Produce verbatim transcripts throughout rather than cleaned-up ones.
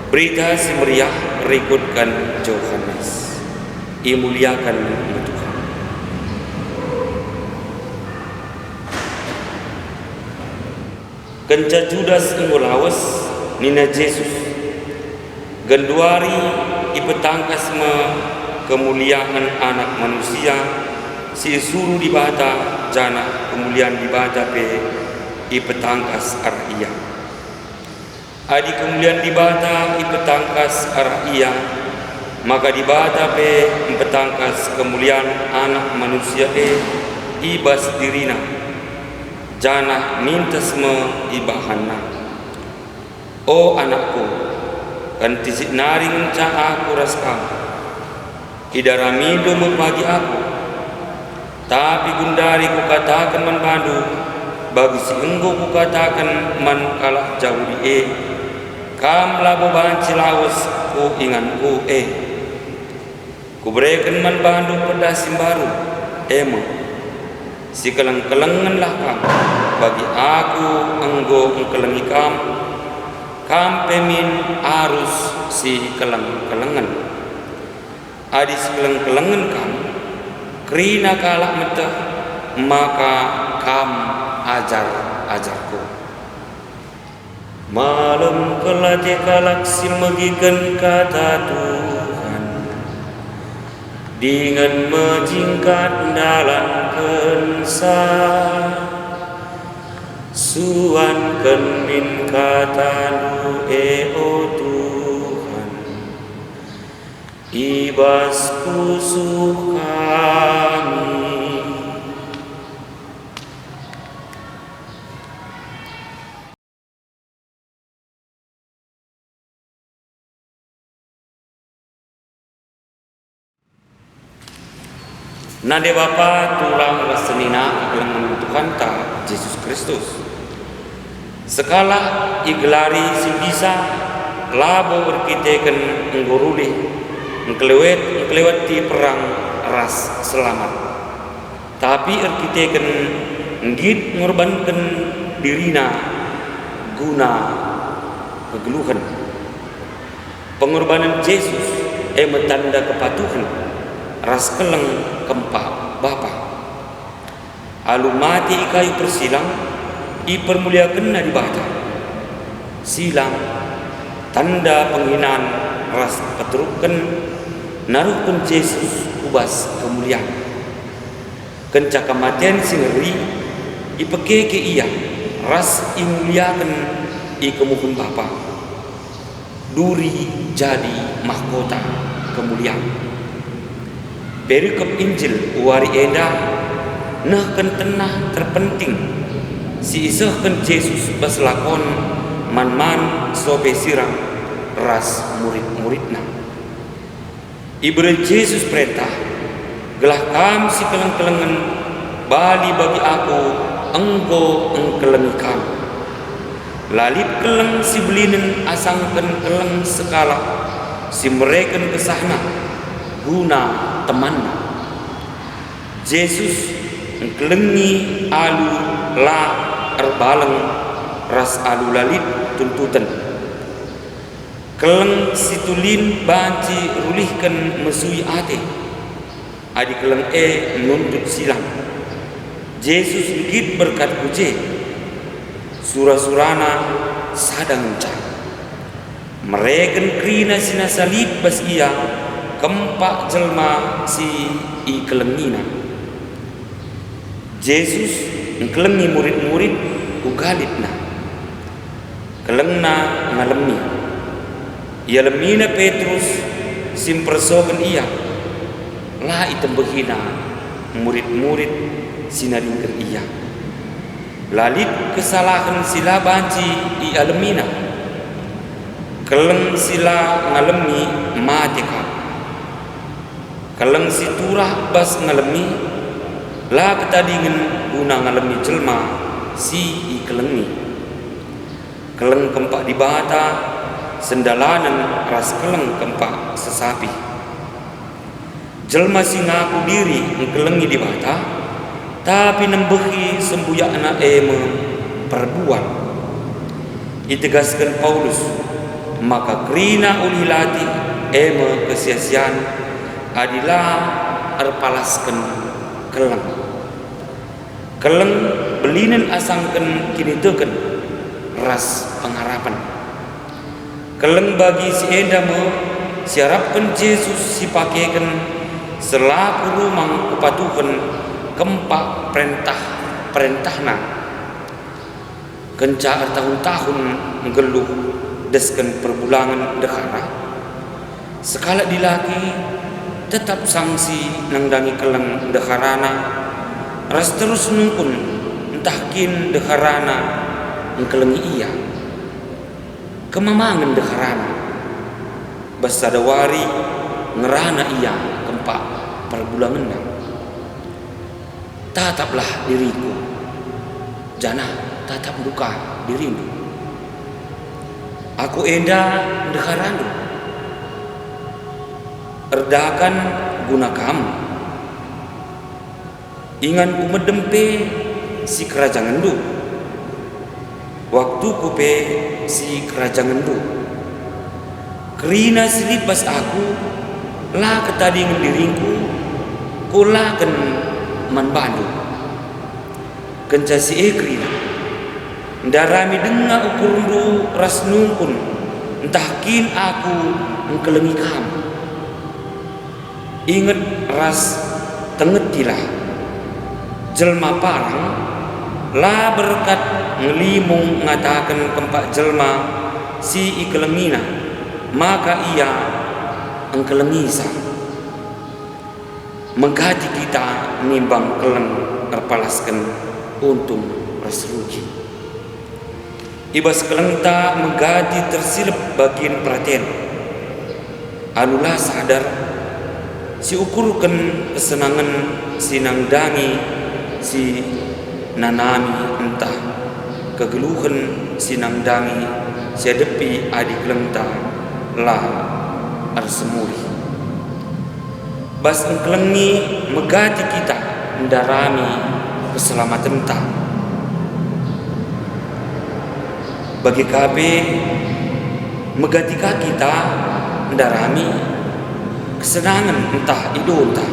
Berita Si Meriah rikutken Johanes. Imuliaken me Tuhan. Kenca Judas enggo lawes, nina Jesus, "Genduari ipetangkas me kemuliaen Anak Manusia si isuruh Dibata, janah kemulian Dibata pe ipetangkas arah Ia. Adi kemulian Dibata ipetangkas arah Ia, maka Dibata pe mpetangkas kemulian Anak Manusia e i bas diriNa, janah nintes me ibahanNa. O anakku, kentisik nari ngenca Aku ras kam. Idaramindo me pagi Aku. Tapi gundari Kukataken man bandu, bagi si enggo Kukataken man kalak Jahudi e, kam labo banci lawes ku inganKu e. Kubereken man bandu pedah si mbaru, e me, sikeleng-kelengenlah kam, bagi Aku enggo engkelengi kam, kam pe min arus sikeleng-kelengen. Adi sikeleng-kelengen kam, kerina kalak meteh maka kam ajar-ajarKu." Malem kal ate kalak si megiken kata Tuhan, dingen mejingkat ndalankenca. Suanken min kataNdu e, o Tuhan, i bas pusuh kami. Nande Bapa, turang ras senina kekelengen Tuhanta Jesus Kristus. Sekalak igelari si bisa labo erkiteken enggo rulih engkelewet-, engkeleweti perang ras selamat, tapi erkiteken nggit ngorbanken dirina guna kegeluhen. Pengorbanen Jesus e me tanda kepatuhen ras keleng kempak Bapa. Alu mate i kayu persilang, ipermuliakenNa Dibata. Silang, tanda penghinan ras peterukken, naruhken Jesus ku bas kemulian. Kenca kematen si ngeri, ipekeke Ia ras imuliaken i kemuhen Bapa. Duri jadi mahkota kemulian. Perikop Injil wari enda nehken tenah terpenting si isehken Jesus bas lakon man-man sope sirang ras murid-muridNa. Ibere Jesus perentah, "Gelah kam sikeleng-kelengen, bali bagi Aku enggo engkelengi kam." La lit keleng si belinen asangken keleng sekalak si mereken kesahna guna temanna. Jesus engkelengi alu la erbaleng ras alu la lit tuntuten. Keleng si tulin banci rulihken mesui ate. Adi keleng e nuntut silang, Jesus nggit berkat ku je. Sura-suraNa sada ngenca. Mereken kerina si nasa lit bas Ia kempak jelma si ikelengiNa. Jesus engkelengi murid-murid uga litna. Kelengna ngalemi. Ialemina Petrus si mpersoken Ia. La itembehina murid-murid si nadingken Ia. La lit kesalahen si la banci ialemina. Keleng si la ngalemi mate kap. Keleng si turah bas ngalemi, la ketadingen guna ngalemi jelma si ikelengi. Keleng kempak Dibata sendalanen ras keleng kempak sesapih. Jelma si ngaku diri engkelengi Dibata, tapi nembehi sembuyakna e me perbuan. Itegasken Paulus, Maka kerina ulih latih, e me kesia-sian, adi la erpalasken keleng. Keleng belinen asangken kiniteken ras pengarapen. Keleng bagi si enda me si arapken Jesus si pakeken selaku rumang kepatuhen kempak perentah-perentahNa. Kenca ertahun-tahun nggeluh desken perbulangen ndehara, sekalak dilaki tetap sangsi nandangi keleng ndeharana ras terus nungkun ntah kin ndeharana engkelengi ia. Kemamangen ndeharana, bas sada wari ngerana ia kempak perbulangenna. Tataplah diriku, janah tatapndu ka dirindu. Aku enda ndeharandu, erdakan guna kam. Inganku medem pe si kerajangenndu. Waktuku pe si kerajangenndu. Kerina si lit bas aku, la ketadingen diringku, kulaken man bandu. Kenca si e kerina, ndarami denga ukurndu ras nungkun, ntah kin aku engkelengi kam. Inget ras tengetilah, jelma parang la berkat ngelimung ngataken kempak jelma si ikelengina, maka ia engkelengisa. Megati kita nimbang keleng erpalasken untung ras rugi. I bas kelengta megati tersilep bagin peraten. Alu la sadar, siukurken kesenangen si nandangi si nanami ntah kegeluhen si nandangi si adepi adi kelengta la ersemuri. Bas engkelengi megati kita ndarami keselamatenta. Bage ka pe megati ka kita ndarami kesenangen ntah idonta.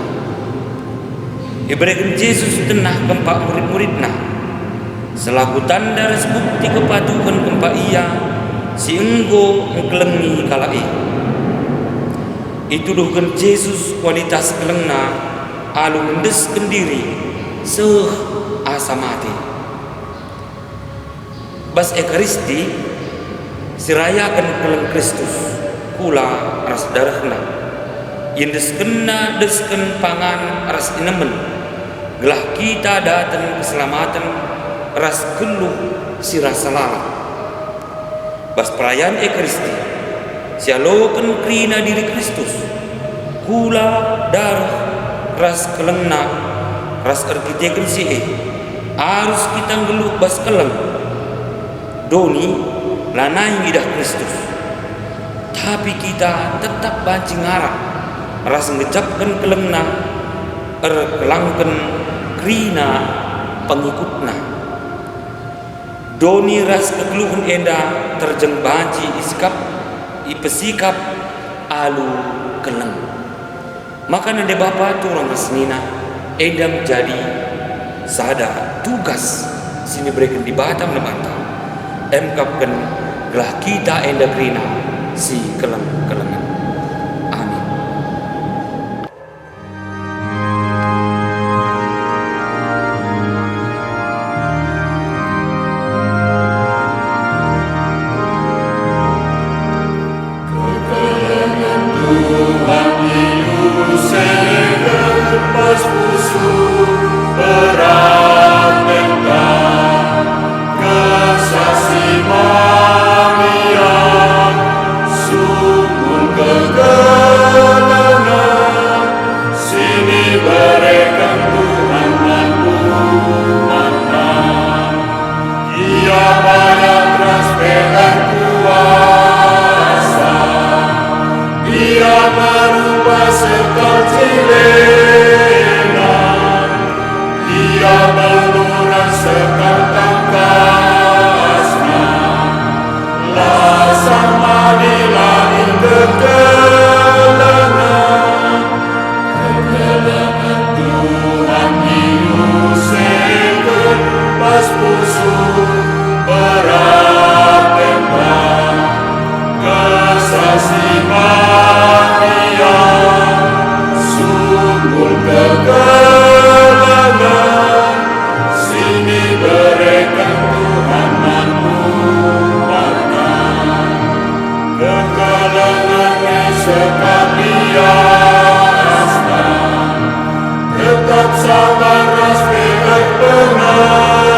Ibereken Jesus tenah kempak murid-muridNa selaku tanda ras bukti kepatuhen kempak Ia si enggo engkelengi kalak e. Ituduhken Jesus kualitas kelengna alu ngendesken diri seh asa mate. Bas Ekaristi, sirayaken keleng Kristus, kula ras darehNa. IendeskenNa desken pangan ras inemen, gelah kita daten keselamaten ras geluh si rasa lalap. Bas perayan Ekaristi, sialoken kerina diri Kristus, kula, dareh, ras kelengNa, ras erkiteken si e, arus kita nggeluh bas keleng. Doni lanai ngidah Kristus, tapi kita tetap banci ngarap ras ngejapken kelengNa, erkelangken kerina pengikutNa. Doni ras kegeluhen enda terjeng banci isikap, ipesikap alu keleng. Maka nande bapa turang ras senina, enda menjadi sada tugas si nibereken Dibata man banta, emkapken gelah kita enda kerina si keleng-kelengen. Amin. Kekelengen Tuhan i luse lepas pusuh berat dendam. Kesah si Maria sungguh Si Maria, sumur kekelengen, si dibereken Tuhan man umatNa. Kekelengen e sekap i atasNa, tetap sabar ras pe erpengaruh.